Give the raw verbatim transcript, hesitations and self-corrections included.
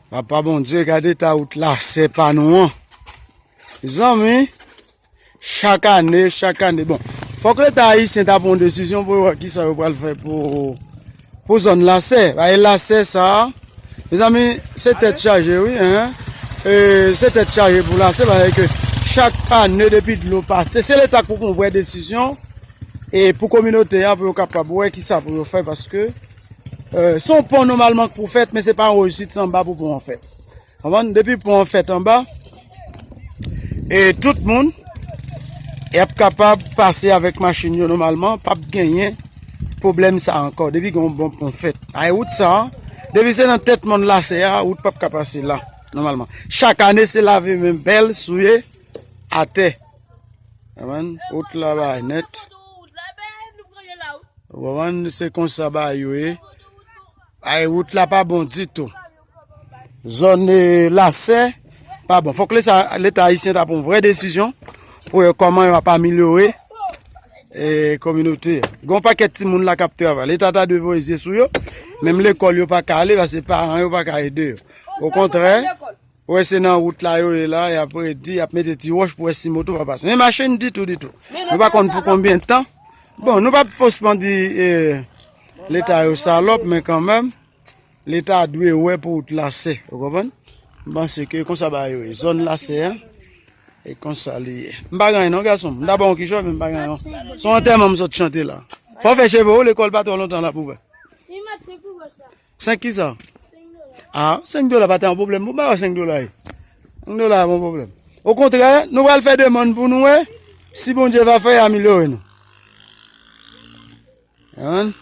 Papa Bondye, gade ta wout Lasè pa nou an. Zanmi, chak ane, chak ane. Bon, fòk Leta ayisyen ta pran yon desizyon pou yo wè kisa yo pral fè pou, pou zòn Lasè. Paske Lasè sa, mezanmi, se tèt chaje, wi, hein. E, se tèt chaje pou Lasè, paske chak ane depi dlo pase, se Leta k pou pran vrè desizyon. E pou kominote a, pou yo kapab wè kisa pou yo fè, paske, e, se yon pon nòmalman k pou fèt, men se pa yon reyisit sanba pou pon an fèt. Konprann? Depi pon an fèt anba, e tout moun y ap kapab pase avèk machin yo nòmalman, p ap genyen pwoblèm sa ankò. Depi gen yon bon pon fèt. Ay wout sa, depi se nan tèt mòn Lasè a, wout p ap ka pase la, nòmalman. Chak ane, se lave men bèl, souye, atè. Konprann? Wout la bay nèt. Ou konprann? Se konsa bagay yo ye. Ay, wout la pa bon ditou. Zòn, e, Lasè pa bon. Fòk Leta, Leta ayisyen ta pran yon vrè desizyon pou yo kòman yo ap amelyore, e, kominote a. Gen yon pakèt timoun la k ap travay. Leta ta dwe voye zye sou yo. Menm lekòl yo pa ka ale paske paran yo pa ka ede yo. Okontrè, ou wè se nan wout la yo ye la, y ap redi, y ap mete ti wòch pou wè si moto va pase. Men machin ditou, ditou. Nou pa konn pou konbyen tan. Bon, nou p ap fòseman di, e, Leta yo salòp, men kanmenm, Leta dwe wè pou wout Lasè, ou konprann? M panse ke konsa bagay yo ye. Zòn Lasè a, e konsa li ye. M pa gen anyen non, gason. M ta ba w yon kichòy, men m pa gen anyen non. Se yon antèman m sot chante la. Fò w fè cheve w, lekòl pa twò lontan l ap ouvè. Senk kisa? A, senk dola pa te yon pwoblèm. Bon, ba senk dola ye. Senk dola pa yon pwoblèm. Okontrè, nou pral fè demann pou nou wè si Bondye va fè amelyore nou. Konprann?